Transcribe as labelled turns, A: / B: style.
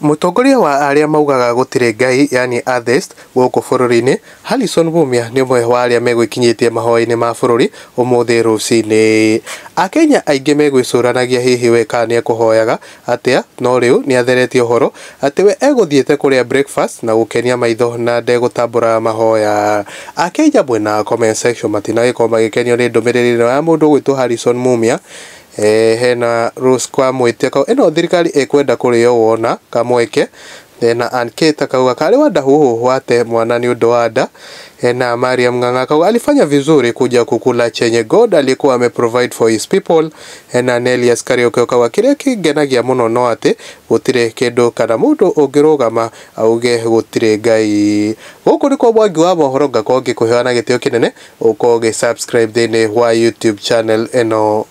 A: Mũtongoria wa arĩa maugaga gũtirĩ Ngai yani atheist gũkũ bũrũri-inĩ Harrison Mumia nĩ ũmwe wa arĩa megwĩkinyĩtie mahoya-inĩ ma bũrũri ũmũthĩ rũcinĩ. Akenya aingĩ megwĩcũranagia hihi we kana nĩekũhoyaga atĩa, no rĩu nĩatheretie ũhoro atĩ we egũthiĩte kũrĩa breakfast na gũkenia maitho na ndegũtambũra mahoya. Akenya mwena wa comment section matinagĩkorwo magĩkenio nĩ ndũmĩrĩri ĩno ya mũndũ ũgwĩtwo Harrison Mumia. Hena Rose kwa mwĩtia ĩno thirikari ĩkwenda kũrĩo wona kamweke. Hena Anketa akauga karĩ wa ndahuhu wate mwana nĩ ũndũ wa nda. Hena Mariam Ng'ang'a akauga alifanya vizuri kuja kukula chenye God alikuwa ameprovide for his people. Hena Nelias Kariuki akauga kĩrĩa kĩngenagia mũno no atĩ gũtirĩ kĩndũ kana mũndũ ũngĩrũgama auge gũtirĩ Ngai. Gũkũ nĩkuo Mwangi wa mohoro, ngakorwo ngĩkũheo na gĩtĩo kĩnene ũkorwo ũgĩ subscribe thĩinĩ wa YouTube channel ĩno.